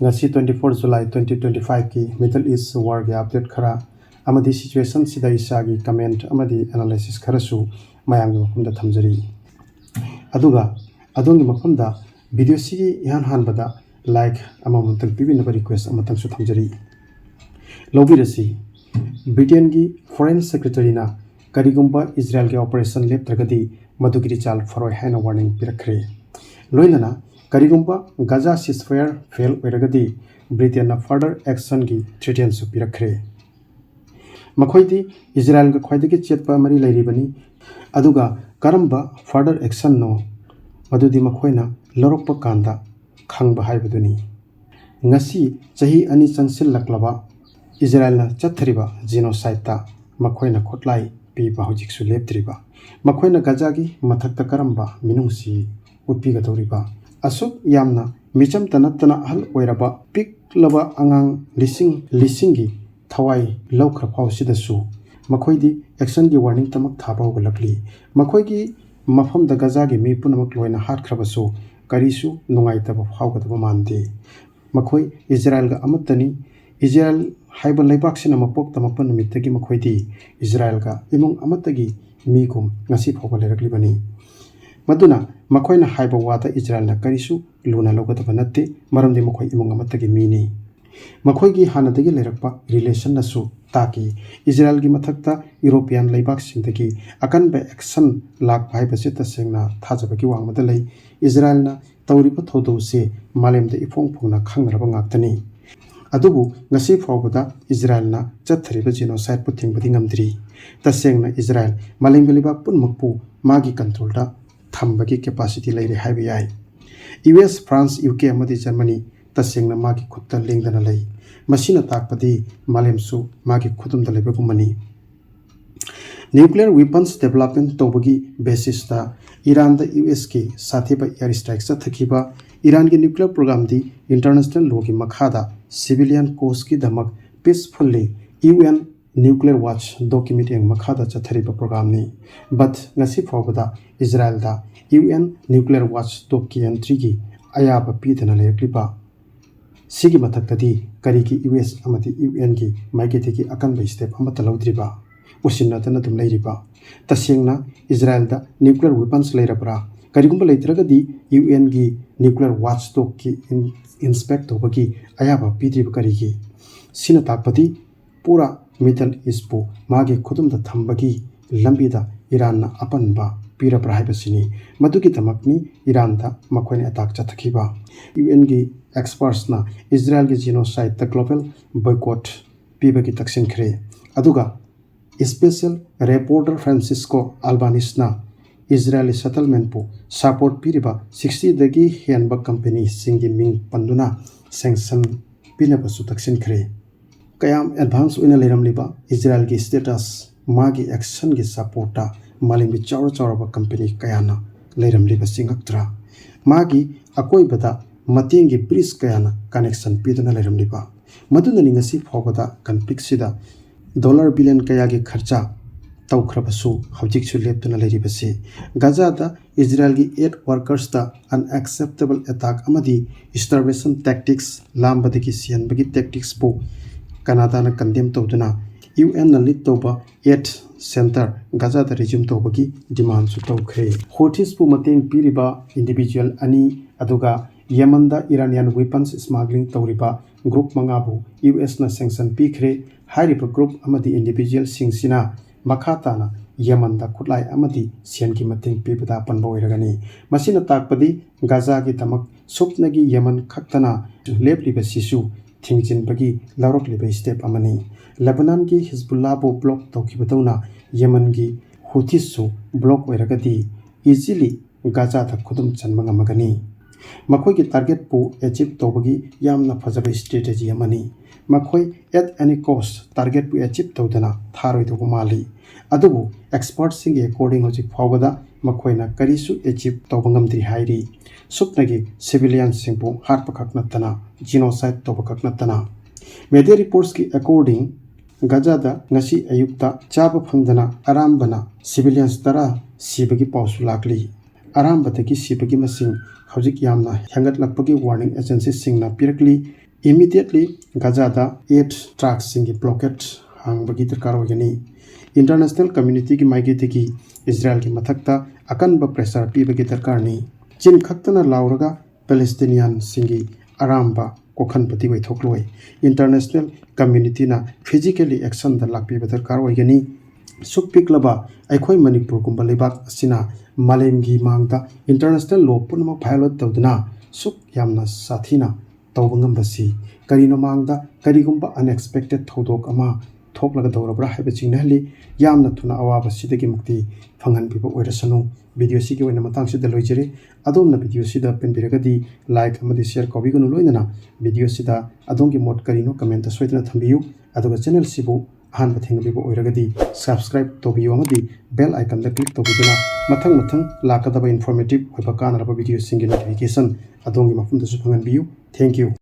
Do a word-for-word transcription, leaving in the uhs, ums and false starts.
ꯉꯁꯤ twenty four July twenty twenty five ꯀꯤ Middle East War ꯒꯤ update ꯈꯔ ꯑꯃꯗꯤ situation ꯁꯤꯗ ꯏꯁꯥꯒꯤ comment ꯑꯃꯗꯤ analysis ꯈꯔꯁꯨ ꯃꯌꯥꯝꯒꯤ ꯃꯐꯝꯗ ꯊꯝꯖꯔꯤ꯫ ꯑꯗꯨꯒ ꯑꯗꯣꯝꯒꯤ ꯃꯐꯝꯗ video ꯁꯤꯒꯤ ꯏꯍꯥꯟ ꯍꯥꯟꯕꯗ like ꯑꯃꯃꯝꯇꯪ ꯄꯤꯕꯤꯅꯕ request ꯑꯃꯇꯪꯁꯨ ꯊꯝꯖꯔꯤ꯫ ꯂꯧꯕꯤꯔꯁꯤ꯫ Britain ꯒꯤ Foreign Secretary ꯅ ꯀꯔꯤꯒꯨꯝꯕ ꯏꯖꯔꯥꯌꯦꯜꯒꯤ operation ꯂꯦꯞꯇ꯭ꯔꯒꯗꯤ ꯃꯗꯨꯒꯤ result ꯐꯔꯣꯏ ꯍꯥꯏꯅ warning ꯄꯤꯔꯛꯈ꯭ꯔꯦ꯫ ꯂꯣꯏꯅꯅ ꯀꯔꯤꯒꯨꯝꯕ Gaza ceasefire fail ꯑꯣꯏꯔꯒꯗꯤ Britain ꯅ further action ꯒꯤ threat ꯁꯨ ꯄꯤꯔꯛꯈ꯭ꯔꯦ꯫ ꯃꯈꯣꯏꯗꯤ ꯏꯖꯔꯥꯌꯦꯜꯒ ꯈ꯭ꯋꯥꯏꯗꯒꯤ ꯆꯦꯠꯄ ꯃꯔꯤ ꯂꯩꯔꯤꯕꯅꯤ, ꯑꯗꯨꯒ ꯀꯔꯝꯕ further action ꯅꯣ ꯃꯗꯨꯗꯤ ꯃꯈꯣꯏꯅ ꯂꯧꯔꯛꯄ ꯀꯥꯟꯗ ꯈꯪꯕ ꯍꯥꯏꯕꯗꯨꯅꯤ꯫ ꯉꯁꯤ ꯆꯍꯤ ꯑꯅꯤ ꯆꯪꯁꯤꯜꯂꯛꯂꯕ ꯏꯖꯔꯥꯌꯦꯜꯅ ꯆꯠꯊꯔꯤꯕ genocide ꯇ ꯃꯈꯣꯏꯅ ꯈꯨꯠꯂꯥꯏ ꯄꯤꯕ ꯍꯧꯖꯤꯛꯁꯨ ꯂꯦꯞꯇ꯭ꯔꯤꯕ, ꯃꯈꯣꯏꯅ ꯒꯖꯥꯒꯤ ꯃꯊꯛꯇ ꯀꯔꯝꯕ ꯃꯤꯅꯨꯡꯁꯤ ꯎꯠꯄꯤꯒꯗꯧꯔꯤꯕ? ꯑꯁꯨꯛ ꯌꯥꯝꯅ ꯃꯤꯆꯝꯇ ꯅꯠꯇꯅ ꯑꯍꯜ ꯑꯣꯏꯔꯕ ꯄꯤꯛꯂꯕ ꯑꯉꯥꯡ ꯂꯤꯁꯤꯡ ꯂꯤꯁꯤꯡꯒꯤ ꯊꯋꯥꯏ ꯂꯧꯈ꯭ꯔ ꯐꯥꯎꯁꯤꯗꯁꯨ ꯃꯈꯣꯏꯗꯤ action ꯒꯤ warning ꯇꯃꯛ ꯊꯥꯕ ꯍꯧꯒꯠꯂꯛꯂꯤ꯫ ꯃꯈꯣꯏꯒꯤ ꯃꯐꯝꯗ ꯒꯖꯥꯒꯤ ꯃꯤ ꯄꯨꯝꯅꯃꯛ ꯂꯣꯏꯅ ꯍꯥꯠꯈ꯭ꯔꯕꯁꯨ ꯀꯔꯤꯁꯨ ꯅꯨꯡꯉꯥꯏꯇꯕ ꯐꯥꯎꯒꯗꯕ ꯃꯥꯟꯗꯦ꯫ ꯃꯈꯣꯏ ꯏꯖꯔꯥꯌꯦꯜꯒ ꯑꯃꯠꯇꯅꯤ꯫ ꯏꯖꯔꯥꯌꯦꯜ ꯍꯥꯏꯕ ꯂꯩꯕꯥꯛꯁꯤꯅ ꯃꯄꯣꯛ ꯇꯝꯃꯛꯄ ꯅꯨꯃꯤꯠꯇꯒꯤ ꯃꯈꯣꯏꯗꯤ ꯏꯖꯔꯥꯌꯦꯜꯒ ꯏꯃꯨꯡ ꯑꯃꯠꯇꯒꯤ ꯃꯤꯒꯨꯝ ꯉꯁꯤ ꯐꯥꯎꯕ ꯂꯩꯔꯛꯂꯤꯕꯅꯤ꯫ ꯃꯗꯨꯅ ꯃꯈꯣꯏꯅ ꯍꯥꯏꯕ ꯋꯥꯗ ꯏꯖꯔꯥꯌꯦꯜꯅ ꯀꯔꯤꯁꯨ ꯂꯨꯅ ꯂꯧꯒꯗꯕ ꯅꯠꯇꯦ, ꯃꯔꯝꯗꯤ ꯃꯈꯣꯏ ꯏꯃꯨꯡ ꯑꯃꯠꯇꯒꯤ ꯃꯤꯅꯤ꯫ ꯃꯈꯣꯏꯒꯤ ꯍꯥꯟꯅꯗꯒꯤ ꯂꯩꯔꯛꯄ relation ꯅꯁꯨ ꯇꯥꯛꯏ꯫ ꯏꯖꯔꯥꯌꯦꯜꯒꯤ ꯃꯊꯛꯇ European ꯂꯩꯕꯥꯛꯁꯤꯡꯗꯒꯤ ꯑꯀꯟꯕ action ꯂꯥꯛꯄ ꯍꯥꯏꯕꯁꯤ ꯇꯁꯦꯡꯅ ꯊꯥꯖꯕꯒꯤ ꯋꯥꯡꯃꯗ ꯂꯩ꯫ ꯏꯖꯔꯥꯌꯦꯜꯅ ꯇꯧꯔꯤꯕ ꯊꯧꯗꯧꯁꯦ ꯃꯥꯂꯦꯝꯗ ꯏꯐꯣꯡ ꯐꯣꯡꯅ ꯈꯪꯅꯔꯕ ꯉꯥꯛꯇꯅꯤ꯫ ꯑꯗꯨꯕꯨ ꯉꯁꯤ ꯐꯥꯎꯕꯗ ꯏꯖꯔꯥꯌꯦꯜꯅ ꯆꯠꯊꯔꯤꯕ genocide ꯄꯨ ꯊꯤꯡꯕꯗꯤ ꯉꯝꯗ꯭ꯔꯤ꯫ ꯇꯁꯦꯡꯅ ꯏꯖꯔꯥꯌꯦꯜ ꯃꯥꯂꯦꯝꯒꯤ ꯂꯩꯕꯥꯛ ꯄꯨꯝꯅꯃꯛꯄꯨ ꯃꯥꯒꯤ control ꯗ ꯊꯝꯕꯒꯤ capacity ꯂꯩꯔꯦ ꯍꯥꯏꯕ ꯌꯥꯏ꯫ U S, France, U K ꯑꯃꯗꯤ Germany ꯇꯁꯦꯡꯅ ꯃꯥꯒꯤ ꯈꯨꯠꯇ ꯂꯦꯡꯗꯅ ꯂꯩ꯫ ꯃꯁꯤꯅ ꯇꯥꯛꯄꯗꯤ ꯃꯥꯂꯦꯝꯁꯨ ꯃꯥꯒꯤ ꯈꯨꯗꯨꯝꯗ ꯂꯩꯕꯒꯨꯝꯕꯅꯤ꯫ Nuclear weapons development ꯇꯧꯕꯒꯤ basis ꯇ ꯏꯔꯥꯟꯗ U S ꯀꯤ ꯁꯥꯊꯤꯕ air strike ꯆꯠꯊꯈꯤꯕ꯫ ꯏꯔꯥꯟꯒꯤ nuclear program ꯗꯤ international law ꯒꯤ ꯃꯈꯥꯗ civilian cause ꯀꯤꯗꯃꯛ peacefully U N nuclear watchdog ꯀꯤ ꯃꯤꯠꯌꯦꯡ ꯃꯈꯥꯗ ꯆꯠꯊꯔꯤꯕ program ꯅꯤ꯫ But ꯉꯁꯤ ꯐꯥꯎꯕꯗ ꯏꯖꯔꯥꯌꯦꯜꯗ U N nuclear watchdog ꯀꯤ entry ꯒꯤ ꯑꯌꯥꯕ ꯄꯤꯗꯅ ꯂꯩꯔꯛꯂꯤꯕ ꯁꯤꯒꯤ ꯃꯊꯛꯇꯗꯤ ꯀꯔꯤꯒꯤ ꯌꯨ ꯑꯦꯁ ꯑꯃꯗꯤ ꯌꯨ ꯑꯦꯟꯒꯤ ꯃꯥꯏꯀꯩꯗꯒꯤ ꯑꯀꯟꯕ step ꯑꯃꯠꯇ ꯂꯧꯗ꯭ꯔꯤꯕ? ꯎꯁꯤꯟꯅꯗꯅ ꯑꯗꯨꯝ ꯂꯩꯔꯤꯕ? ꯇꯁꯦꯡꯅ ꯏꯖꯔꯥꯏꯜꯗ nuclear weapons ꯂꯩꯔꯕ꯭ꯔꯥ? ꯀꯔꯤꯒꯨꯝꯕ ꯂꯩꯇ꯭ꯔꯒꯗꯤ ꯌꯨ ꯑꯦꯟꯒꯤ nuclear watchdogꯀꯤ inspect ꯇꯧꯕꯒꯤ ꯑꯌꯥꯕ ꯄꯤꯗ꯭ꯔꯤꯕ ꯀꯔꯤꯒꯤ? ꯁꯤꯅ ꯇꯥꯛꯄꯗꯤ ꯄꯨꯔꯥ Middle Eastꯄꯨ ꯃꯥꯒꯤ ꯈꯨꯗꯨꯝꯗ ꯊꯝꯕꯒꯤ ꯂꯝꯕꯤꯗ ꯏꯔꯥꯟꯅ ꯑꯄꯟꯕ ꯄꯤꯔꯕ꯭ꯔꯥ ꯍꯥꯏꯕꯁꯤꯅꯤ꯫ ꯃꯗꯨꯒꯤꯗꯃꯛꯅꯤ ꯏꯔꯥꯟꯗ ꯃꯈꯣꯏꯅ attack ꯆꯠꯊꯈꯤꯕ꯫ ꯌꯨ ꯑꯦꯟꯒꯤ expertsꯅ ꯏꯖꯔꯥꯏꯜꯒꯤ genocideꯇ global boycott ꯄꯤꯕꯒꯤ ꯇꯛꯁꯤꯟꯈ꯭ꯔꯦ꯫ ꯑꯗꯨꯒ special rapporteur Francisco Albaneseꯅ ꯏꯖꯔꯥꯏꯜꯒꯤ settlementꯄꯨ support ꯄꯤꯔꯤꯕ sixtyꯗꯒꯤ ꯍꯦꯟꯕ companyꯁꯤꯡꯒꯤ ꯃꯤꯡ ꯄꯟꯗꯨꯅ sanction ꯄꯤꯅꯕꯁꯨ ꯇꯛꯁꯤꯟꯈ꯭ꯔꯦ꯫ ꯀꯌꯥꯝ advance ꯑꯣꯏꯅ ꯂꯩꯔꯝꯂꯤꯕ ꯏꯖꯔꯥꯏꯜꯒꯤ status, ꯃꯥꯒꯤ actionꯒꯤ supportꯇ ꯃꯥꯂꯦꯝꯒꯤ ꯆꯥꯎꯔ ꯆꯥꯎꯔꯕ company ꯀꯌꯥꯅ ꯂꯩꯔꯝꯂꯤꯕꯁꯤ ꯉꯛꯇ꯭ꯔꯥ? ꯃꯥꯒꯤ ꯑꯀꯣꯏꯕꯗ ꯃꯇꯦꯡꯒꯤ bridge ꯀꯌꯥꯅ connection ꯄꯤꯗꯨꯅ ꯂꯩꯔꯝꯂꯤꯕ, ꯃꯗꯨꯅꯅꯤ ꯉꯁꯤ ꯐꯥꯎꯕꯗ conflictꯁꯤꯗ dollar billion ꯀꯌꯥꯒꯤ ꯈꯔꯆ ꯇꯧꯈ꯭ꯔꯕꯁꯨ ꯍꯧꯖꯤꯛꯁꯨ ꯂꯦꯞꯇꯅ ꯂꯩꯔꯤꯕꯁꯤ꯫ ꯒꯖꯥꯗ ꯏꯖꯔꯥꯏꯜꯒꯤ aid workersꯇ unacceptable attack ꯑꯃꯗꯤ starvation tactics, ꯂꯥꯝꯕꯗꯒꯤ ꯁꯤꯍꯟꯕꯒꯤ tacticsꯄꯨ ꯀꯅꯥꯗꯥꯅ condemn ꯇꯧꯗꯨꯅ ꯌꯨ ꯑꯦꯟꯅ lead ꯇꯧꯕ aid centre ꯒꯖꯥꯗ resume ꯇꯧꯕꯒꯤ demandꯁꯨ ꯇꯧꯈ꯭ꯔꯦ꯫ ꯍꯨꯊꯤꯁꯄꯨ ꯃꯇꯦꯡ ꯄꯤꯔꯤꯕ individual ꯑꯅꯤ, ꯑꯗꯨꯒ ꯌꯦꯃꯟꯗ Iranian weapons smuggling ꯇꯧꯔꯤꯕ group ꯃꯉꯥꯕꯨ ꯌꯨ ꯑꯦꯁꯅ sanction ꯄꯤꯈ꯭ꯔꯦ꯫ ꯍꯥꯏꯔꯤꯕ group ꯑꯃꯗꯤ individualꯁꯤꯡꯁꯤꯅ ꯃꯈꯥ ꯇꯥꯅ ꯌꯦꯃꯟꯗ ꯈꯨꯠꯂꯥꯏ ꯑꯃꯗꯤ ꯁꯦꯟꯒꯤ ꯃꯇꯦꯡ ꯄꯤꯕꯗ ꯑꯄꯟꯕ ꯑꯣꯏꯔꯒꯅꯤ꯫ ꯃꯁꯤꯅ ꯇꯥꯛꯄꯗꯤ ꯒꯖꯥꯒꯤꯗꯃꯛ ꯁꯨꯞꯅꯒꯤ ꯌꯦꯃꯟ ꯈꯛꯇꯅ ꯂꯦꯞꯂꯤꯕꯁꯤꯁꯨ ꯊꯤꯡꯖꯤꯟꯕꯒꯤ ꯂꯧꯔꯛꯂꯤꯕ step ꯑꯃꯅꯤ꯫ ꯂꯦꯕꯅꯥꯟꯒꯤ ꯍꯤꯖꯕꯨꯜꯂꯥꯕꯨ block ꯇꯧꯈꯤꯕꯗꯧꯅ ꯌꯦꯃꯟꯒꯤ ꯍꯨꯊꯤꯁꯁꯨ block ꯑꯣꯏꯔꯒꯗꯤ easily ꯒꯖꯥꯗ ꯈꯨꯗꯨꯝ ꯆꯟꯕ ꯉꯝꯃꯒꯅꯤ꯫ ꯃꯈꯣꯏꯒꯤ targetꯄꯨ achieve ꯇꯧꯕꯒꯤ ꯌꯥꯝꯅ ꯐꯖꯕ strategy ꯑꯃꯅꯤ꯫ ꯃꯈꯣꯏ at any cost targetꯄꯨ achieve ꯇꯧꯗꯅ ꯊꯥꯔꯣꯏꯗꯧꯕ ꯃꯥꯜꯂꯤ꯫ ꯑꯗꯨꯕꯨ expertꯁꯤꯡꯒꯤ according ꯍꯧꯖꯤꯛ ꯐꯥꯎꯕꯗ ꯃꯈꯣꯏꯅ ꯀꯔꯤꯁꯨ achieve ꯇꯧꯕ ꯉꯝꯗ꯭ꯔꯤ ꯍꯥꯏꯔꯤ꯫ ꯁꯨꯞꯅꯒꯤ civilianꯁꯤꯡꯕꯨ ꯍꯥꯠꯄꯈꯛ ꯅꯠꯇꯅ genocide ꯇꯧꯕꯈꯛ ꯅꯠꯇꯅ꯫ Media reportsꯀꯤ according ꯒꯖꯥꯗ ꯉꯁꯤ ꯑꯌꯨꯛꯇ ꯆꯥꯕ ꯐꯪꯗꯅ ꯑꯔꯥꯝꯕꯅ civilians ꯇꯔꯥ ꯁꯤꯕꯒꯤ ꯄꯥꯎꯁꯨ ꯂꯥꯛꯂꯤ꯫ ꯑꯔꯥꯝꯕꯗꯒꯤ ꯁꯤꯕꯒꯤ ꯃꯁꯤꯡ ꯍꯧꯖꯤꯛ ꯌꯥꯝꯅ ꯍꯦꯟꯒꯠꯂꯛꯄꯒꯤ warning agencyꯁꯤꯡꯅ ꯄꯤꯔꯛꯂꯤ꯫ Immediately ꯒꯥꯖꯥꯗ ꯑꯦꯞ ꯇ꯭ꯔꯥꯛꯁꯤꯡꯒꯤ ꯕ꯭ꯂꯣꯀꯦꯠ ꯍꯥꯡꯕꯒꯤ ꯗꯔꯀꯥꯔ ꯑꯣꯏꯒꯅꯤ꯫ ꯏꯟꯇꯔꯅꯦꯁꯅꯦꯜ ꯀꯝꯃ꯭ꯌꯨꯅꯤꯇꯤꯒꯤ ꯃꯥꯏꯀꯩꯗꯒꯤ ꯏꯖꯔꯥꯌꯦꯜꯒꯤ ꯃꯊꯛꯇ ꯑꯀꯟꯕ ꯄ꯭ꯔꯦꯁꯔ ꯄꯤꯕꯒꯤ ꯗꯔꯀꯥꯔꯅꯤ꯫ ꯆꯤꯟ ꯈꯛꯇꯅ ꯂꯥꯎꯔꯒ ꯄꯦꯂꯦꯁꯇꯤꯅꯤꯌꯥꯟꯁꯤꯡꯒꯤ ꯑꯔꯥꯝꯕ ꯀꯣꯛꯍꯟꯕꯗꯤ ꯑꯣꯏꯊꯣꯛꯂꯣꯏ꯫ ꯏꯟꯇꯔꯅꯦꯁꯅꯦꯜ ꯀꯝꯃ꯭ꯌꯨꯅꯤꯇꯤꯅ ꯐꯤꯖꯤꯀꯦꯂꯤ ꯑꯦꯛꯁꯟꯗ ꯂꯥꯛꯄꯤꯕ ꯗꯔꯀꯥꯔ ꯑꯣꯏꯒꯅꯤ꯫ ꯁꯨꯛ ꯄꯤꯛꯂꯕ ꯑꯩꯈꯣꯏ ꯃꯅꯤꯄꯨꯔꯒꯨꯝꯕ ꯂꯩꯕꯥꯛ ꯑꯁꯤꯅ ꯃꯥꯂꯦꯝꯒꯤ ꯃꯥꯡꯗ ꯏꯟꯇꯔꯅꯦꯁꯅꯦꯜ ꯂꯣ ꯄꯨꯝꯅꯃꯛ ꯚꯥꯏꯑꯣꯂꯦꯠ ꯇꯧꯗꯨꯅ ꯁꯨꯛ ꯌꯥꯝꯅ ꯁꯥꯊꯤꯅ ꯇꯧꯕ ꯉꯝꯕꯁꯤ ꯀꯔꯤꯅꯣ? ꯃꯥꯡꯗ ꯀꯔꯤꯒꯨꯝꯕ ꯑꯟꯑꯦꯛꯁꯄꯦꯛꯇꯦꯠ ꯊꯧꯗꯣꯛ ꯑꯃ ꯊꯣꯛꯂꯒꯗꯧꯔꯕ꯭ꯔꯥ ꯍꯥꯏꯕ ꯆꯤꯡꯅꯍꯜꯂꯤ꯫ ꯌꯥꯝꯅ ꯊꯨꯅ ꯑꯋꯥꯕꯁꯤꯗꯒꯤ ꯃꯨꯛꯇꯤ ꯐꯪꯍꯟꯕꯤꯕ ꯑꯣꯏꯔꯁꯅꯨ꯫ ꯚꯤꯗꯤꯑꯣꯁꯤꯒꯤ ꯑꯣꯏꯅ ꯃꯇꯥꯡꯁꯤꯗ ꯂꯣꯏꯖꯔꯦ꯫ ꯑꯗꯣꯝꯅ ꯚꯤꯗꯤꯑꯣꯁꯤꯗ ꯄꯦꯟꯕꯤꯔꯒꯗꯤ ꯂꯥꯏꯛ ꯑꯃꯗꯤ ꯁꯤꯌꯔ ꯀꯥꯎꯕꯤꯒꯅꯨ꯫ ꯂꯣꯏꯅꯅ ꯚꯤꯗꯤꯑꯣꯁꯤꯗ ꯑꯗꯣꯝꯒꯤ ꯃꯣꯠ ꯀꯔꯤꯅꯣ ꯀꯃꯦꯟꯇ ꯁꯣꯏꯗꯅ ꯊꯝꯕꯤꯌꯨ꯫ ꯑꯗꯨꯒ ꯆꯦꯅꯦꯜꯁꯤꯕꯨ ꯑꯍꯥꯟꯕ ꯊꯦꯡꯅꯕꯤꯕ ꯑꯣꯏꯔꯒꯗꯤ ꯁꯕꯁꯀ꯭ꯔꯥꯏꯕ ꯇꯧꯕꯤꯌꯨ ꯑꯃꯗꯤ ꯕꯦꯜ ꯑꯥꯏꯀꯟꯗ ꯀ꯭ꯂꯤꯛ ꯇꯧꯕꯤꯗꯨꯅ ꯃꯊꯪ ꯃꯊꯪ ꯂꯥꯛꯀꯗꯕ ꯏꯟꯐꯣꯔꯃꯦꯇꯤꯚ ꯑꯣꯏꯕ ꯀꯥꯟꯅꯔꯕ ꯚꯤꯗꯤꯑꯣꯁꯤꯡꯒꯤ ꯅꯣꯇꯤꯐꯤꯀꯦꯁꯟ ꯑꯗꯣꯝꯒꯤ ꯃꯐꯝꯗꯁꯨ ꯐꯪꯍꯟꯕꯤꯌꯨ꯫ Thank you꯫